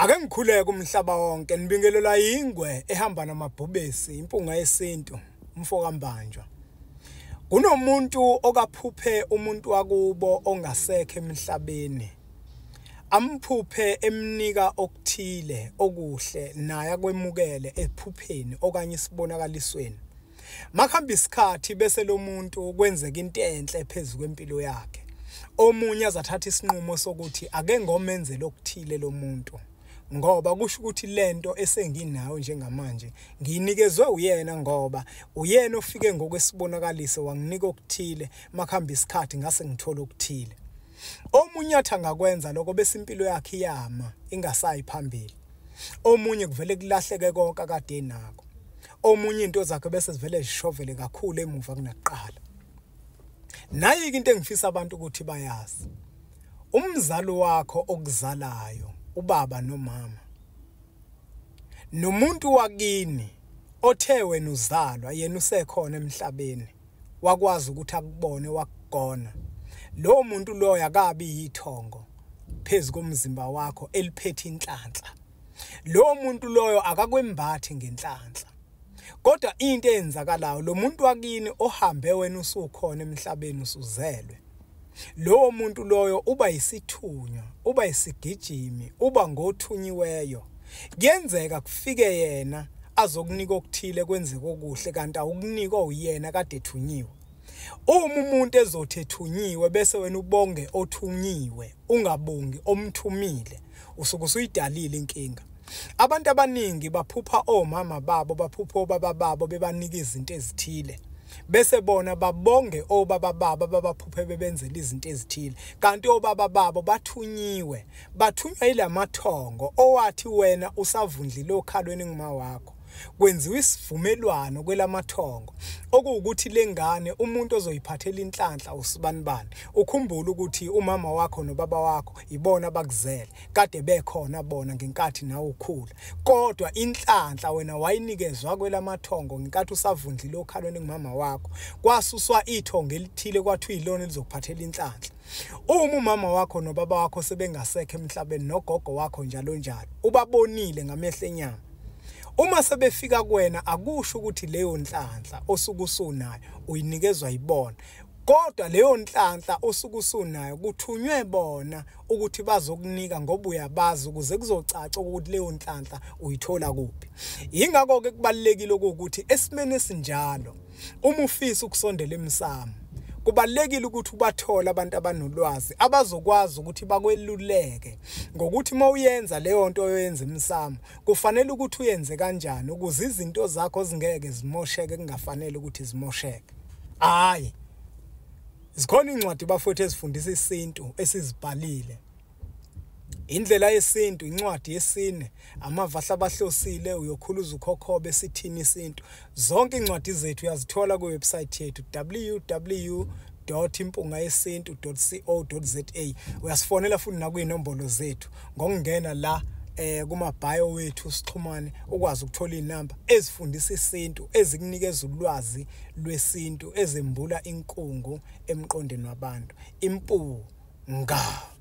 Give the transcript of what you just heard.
Ake ngikhuleke umhlaba wonke, nibingelelwa yingwe ehamba namabhubesi, impunga yesintu, umfo kaMbanjwa. Kunomuntu okaphuphe umuntu wakubo ongasekho emhlabeni, amphuphe emnika okuthile okuhle naye akwemukele ephupheni okanye isibonakalisweni. Makuhamba isikhathi bese lo muntu kwenzeka into enhle phezu kwempilo yakhe. Omunye azathatha isinqumo sokuthi ake ngomenzele okuthile lo muntu, ngoba kusho ukuthi lento esenginayo njengamanje ngiyinikezwe uyena, ngoba uyena ofike ngokwesibonakaliso wanginika okuthile. Makuhamba isikhathi ngase ngithola okuthile. Omunye athi angakwenza lokho bese impilo yakhe iyama ingasayi phambili. Omunye kuvele kulahleke konke akade enako. Omunye into zakhe bese zivele zishovele kakhulu emuva kunakuqala. Nayi-ke into engifisa abantu ukuthi bayazi. Umzali wakho okuzalayo, ubaba nomama, nomuntu wakini othe wena uzalwa yena usekhona emhlabeni, wakwazi ukuthi akubone wakugona, lowo muntu loyo akabi yithongo phezu komzimba wakho eliphethe inhlanhla. Lowo muntu loyo akakwembathi ngenhlanhla. Kodwa into eyenzakalayo, lo muntu wakini ohambe wena usukhona emhlabeni usuzelwe, lowo muntu loyo uba yisithunywa, uba yisigijimi, uba ngothunyiweyo. Kuyenzeka kufike yena azokunika okuthile kwenzeke okuhle, kanti awukunikwa uyena kade ethunyiwe. Uma umuntu ezothi ethunyiwe bese wena ubonge othunyiwe, ungabongi omthumile, usuke usuyidalile inkinga. Abantu abaningi baphupha omama babo, baphupha obaba babo bebanika izinto ezithile, bese bona babonge obaba babo ababaphuphe bebenzela izinto ezithile, kanti obaba babo bathunyiwe, bathunywa ilamathongo owathi wena usavundlile okhalweni nguma wakho. Kwenziwa isivumelwano kwelamathongo okuwukuthi lengane umuntu ozoyiphathela inhlanhla usibanibani. Ukhumbule ukuthi umama wakho nobaba wakho ibona abakuzele, kade bekhona bona ngenkathi nawe ukhula, kodwa inhlanhla wena wayinikezwa kwelamathongo ngenkathi usavundlile okhalweni ngumama wakho. Kwasuswa ithongo elithile kwathiwa ilona elizokuphathela inhlanhla. Uma umama wakho nobaba wakho sebengasekho emhlabeni, nogogo wakho njalo njalo, ubabonile ngamehlo enyama, uma sebefika kuwena akusho ukuthi leyo nhlanhla osuke usunayo uyinikezwa yibona, kodwa leyo nhlanhla osuke usunayo kuthunywe bona ukuthi bazokunika ngoba uyabazi, ukuze kuzocaca ukuthi leyo nhlanhla uyithola kuphi. Yingakho-ke kubalulekile ukuthi esimeni esinjalo, uma ufisa ukusondela emsamo, kubalulekile ukuthi ubathole abantu abanolwazi abazokwazi ukuthi bakweluleke ngokuthi uma uyenza leyo nto oyenza emsamo kufanele ukuthi uyenze kanjani ukuze izinto zakho zingeke zimosheke kungafanele ukuthi zimosheke. Hhayi, zikhona iy'ncwadi bafowethu ezifundisa isintu esizibhalile. Indlela yesintu, incwadi yesine, amava ahlabahlosile, uyokhuluza ukhokhobe, sithini isintu. Zonke iy'ncwadi zethu uyazithola kwiwebhusayithi yethu www.impungayesintu.co.za. Uyasifonela futhi nakuy'nombolo zethu ngokungena la kuma-bio wethu sixhumane, ukwazi ukuthola iy'namba ezifundisa isintu, ezikunikeza ulwazi lwesintu, ezembula inkungu emqondweni wabantu. Impunga.